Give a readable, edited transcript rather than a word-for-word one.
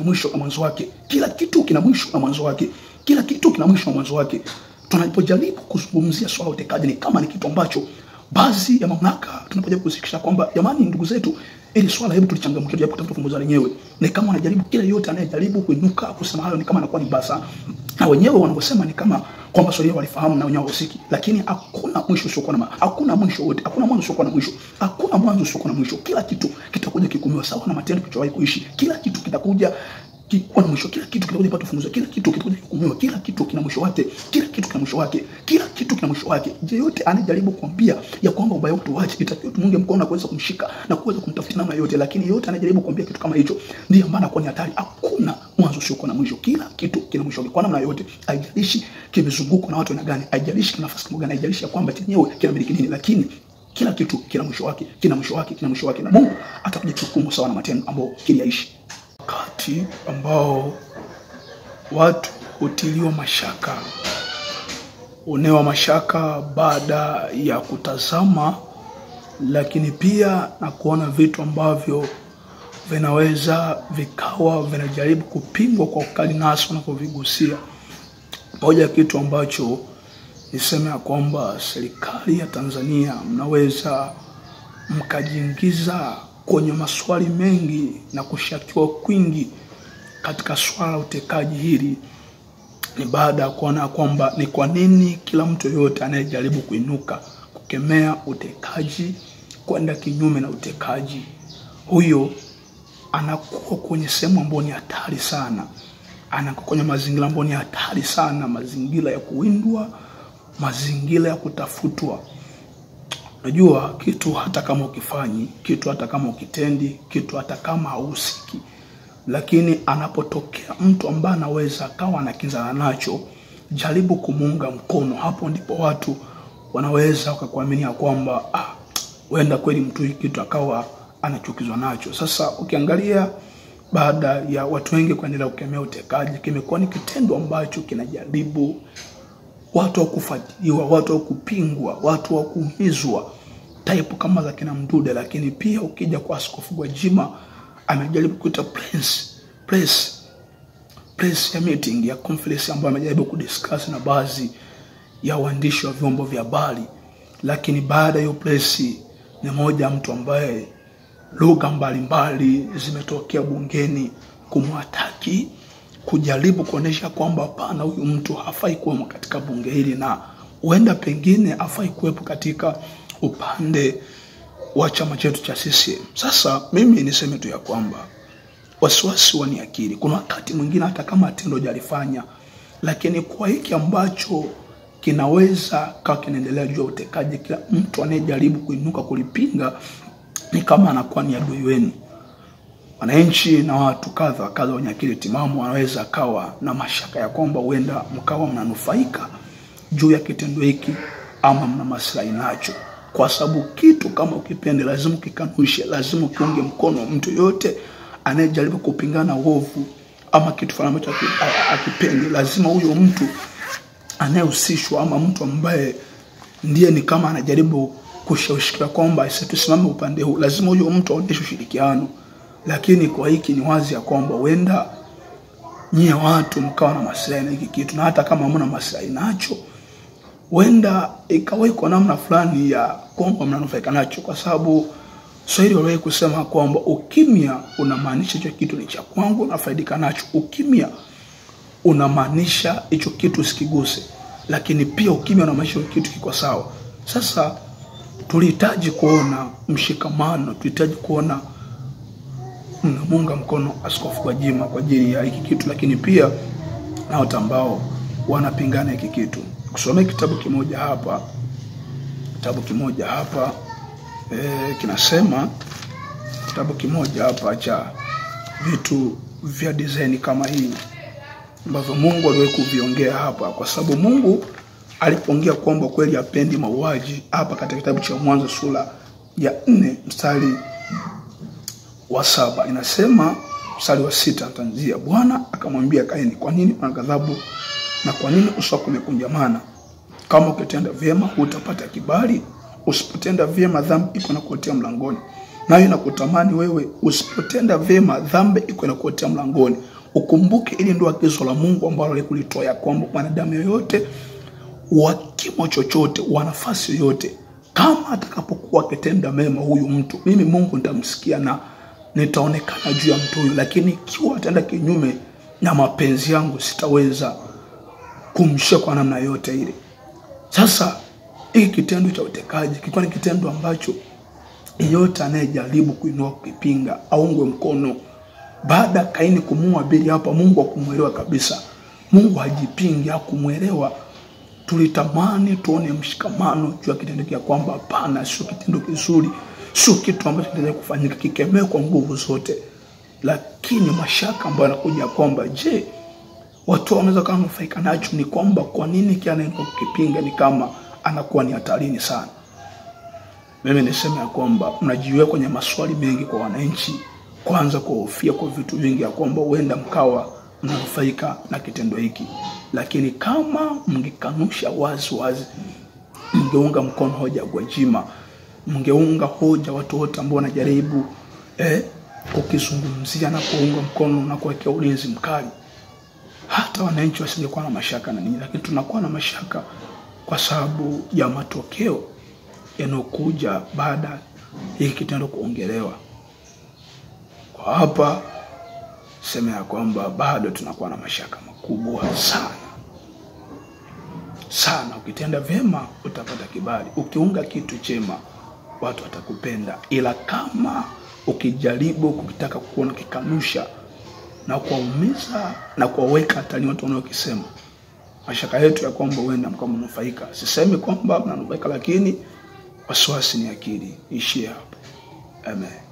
mwisho na mwanzo wake. Kila kitu kina mwisho na mwanzo wake. Kila kitu kina mwisho na mwanzo wake. Tunapojaribu kuzungumzia swala utekaji ni kama ni kitu ambacho baadhi ya mamlaka tunapojaribu kusikisha kwamba jamani, ndugu zetu, ili swala hebu tulichangamkie, tujaribu kutafuta ufumbuzi lenyewe. Ni kama wanajaribu, kila yote anayejaribu kuinuka kusema hayo ni kama anakuwa ni basa, na wenyewe wanavyosema ni kama kwamba swali walifahamu na wenyewe wahusiki. Lakini hakuna mwisho usiokuwa na, hakuna mwisho wote, hakuna mwanzo usiokuwa na mwisho, hakuna mwanzo usiokuwa na mwisho. Kila kitu kitakuja kikuhukumiwa sawa na matendo kilichowahi kuishi. Kila kitu kitakuja kwa mwisho, kila kitu kitakuja kupata ufumbuzi, kila kitu kitakuja kuhukumiwa, kila kitu kina mwisho wake, kila kitu kina mwisho wake, kila kitu kina mwisho wake. Je, yote anajaribu kuambia ya kwamba ubaya wetu waache, itakiwa tumunge mkono na kuweza kumshika na kuweza kumtafutia namna yote, lakini yote anajaribu kuambia kitu kama hicho ndiyo maana kwa ni hatari. Hakuna mwanzo usiokuwa na mwisho, kila kitu kina mwisho wake kwa namna yote, haijalishi kimezungukwa na watu aina gani, haijalishi kina nafasi gani, haijalishi ya kwamba chenyewe kinamiliki nini, lakini kila kitu kina mwisho wake, kina mwisho wake, kina mwisho wake, na Mungu atakuja kuhukumu sawa na matendo ambayo kiliyaishi. Wakati ambao watu hutiliwa mashaka, onewa mashaka baada ya kutazama, lakini pia na kuona vitu ambavyo vinaweza vikawa vinajaribu kupingwa kwa ukali nasi na kuvigusia. Moja ya kitu ambacho niseme ya kwamba serikali ya Tanzania mnaweza mkajiingiza kwenye maswali mengi na kushakiwa kwingi katika swala la utekaji hili, ni baada ya kuona kwamba ni kwa nini kila mtu yote anayejaribu kuinuka kukemea utekaji, kwenda kinyume na utekaji, huyo anakuwa kwenye sehemu ambayo ni hatari sana, anakuwa kwenye mazingira ambayo ni hatari sana, mazingira ya kuwindwa, mazingira ya kutafutwa. Unajua kitu hata kama ukifanyi, kitu hata kama ukitendi, kitu hata kama hauhusiki, lakini anapotokea mtu ambaye anaweza akawa anakinzana nacho, jaribu kumuunga mkono. Hapo ndipo watu wanaweza wakakuaminia kwamba huenda kweli mtu hiki kitu akawa anachukizwa nacho. Sasa ukiangalia baada ya watu wengi kuendelea kukemea utekaji, kimekuwa ni kitendo ambacho kinajaribu watu wa kufuatiliwa, watu wa kupingwa, watu wa kuumizwa, type kama za kina Mdude. Lakini pia ukija kwa Askofu Gwajima, amejaribu kuita press ya meeting ya conference ambayo amejaribu kudiscuss na baadhi ya waandishi wa vyombo vya habari. Lakini baada ya press, ni moja mtu ambaye lugha mbalimbali zimetokea bungeni kumwataki, kujaribu kuonesha kwamba hapana, huyu mtu hafai kuwa katika bunge hili na huenda pengine hafai kuwepo katika upande wa chama chetu cha CCM. Sasa mimi niseme tu ya kwamba wasiwasi wa ni akili. Kuna wakati mwingine hata kama tendo hajalifanya, lakini kwa hiki ambacho kinaweza kama kinaendelea juu ya utekaji, kila mtu anayejaribu kuinuka kulipinga ni kama anakuwa ni adui wenu. Wananchi na watu kadha kadha wenye akili timamu wanaweza kawa na mashaka ya kwamba huenda mkawa mnanufaika juu ya kitendo hiki ama mna maslahi nacho, kwa sababu kitu kama ukipende lazima ukikanushe, lazima ukiunge mkono. Mtu yote anayejaribu kupingana uovu ama kitu fulani ambacho akipende, lazima huyo mtu anayehusishwa ama mtu ambaye ndiye ni kama anajaribu kushawishika kwamba tusimame upande huu, lazima huyo mtu aonyeshe ushirikiano. Lakini kwa hiki ni wazi ya kwamba huenda nyie watu mkawa na maslahi na hiki kitu, na hata kama hamna maslahi nacho, huenda ikawekwa namna fulani ya kwamba mnanufaika nacho, kwa sababu Swahili waliwahi kusema kwamba ukimya unamaanisha hicho kitu ni cha kwangu nafaidika nacho. Ukimya unamaanisha hicho kitu usikiguse, lakini pia ukimya unamaanisha hicho kitu kiko sawa. Sasa tulihitaji kuona mshikamano, tulihitaji kuona mnamunga mkono Askofu Gwajima kwa ajili ya hiki kitu, lakini pia na watu ambao wanapingana hiki kitu. Kusomea kitabu kimoja hapa, kitabu kimoja hapa kinasema, kitabu kimoja hapa cha vitu vya design kama hii ambavyo Mungu aliwahi kuviongea hapa, kwa sababu Mungu alipoongea kwamba kweli hapendi mauaji hapa katika kitabu cha Mwanzo sura ya 4 mstari wa 7 inasema, mstari wa 6 nitaanzia. Bwana akamwambia Kaini, kwa nini una ghadhabu na kwa nini uso wako umekunjamana? Kama ukitenda vyema hutapata kibali, usipotenda vyema dhambi iko inakuotea mlangoni, nayo inakutamani wewe. Usipotenda vyema dhambi iko inakuotea mlangoni, Ukumbuke ili ndio agizo la Mungu ambalo alikulitoa ya kwamba mwanadamu yoyote wa kimo chochote, wa nafasi yoyote, kama atakapokuwa akitenda mema huyu mtu, mimi Mungu nitamsikia na nitaonekana juu ya mtu huyu, lakini ikiwa ataenda kinyume na mapenzi yangu sitaweza kumshia kwa namna yote ile. Sasa hiki kitendo cha utekaji kilikuwa ni kitendo ambacho yeyote anayejaribu kuinua kukipinga aungwe mkono. Baada Kaini kumuua Abeli hapa, Mungu hakumuelewa kabisa. Mungu hajipingi, hakumuelewa. Tulitamani tuone mshikamano juu ya kitendo kia kwamba hapana, sio kitendo kizuri, sio kitu ambacho kinaweza kufanyika, kikemewe kwa nguvu zote. Lakini mashaka ambayo yanakuja kwamba je, watu wanaweza kama nufaika nacho, ni kwamba kwa nini kile anayeenda kukipinga ni kama anakuwa ni hatarini sana. Mimi niseme ya kwamba mnajiweka kwenye maswali mengi kwa wananchi, kwanza kuhofia kwa vitu vingi ya kwamba huenda mkawa mnanufaika na kitendo hiki. Lakini kama mngekanusha wazi wazi, mngeunga mkono hoja Gwajima, mngeunga hoja watu wote ambao wanajaribu kukizungumzia na kuunga mkono na kuwekea ulinzi mkali, hata wananchi wasingekuwa na mashaka na ninyi. Lakini tunakuwa na mashaka kwa sababu ya matokeo yanayokuja baada hiki kitendo kuongelewa. Kwa hapa sema ya kwamba bado tunakuwa na mashaka makubwa sana sana. Ukitenda vyema utapata kibali, ukiunga kitu chema watu watakupenda, ila kama ukijaribu kukitaka kuona kikanusha na kuwaumiza na kuwaweka hatarini watu wanaokisema, mashaka yetu ya kwamba huenda mkawa mnanufaika. Sisemi kwamba mnanufaika, lakini wasiwasi ni akili. Ishie hapo. Amen.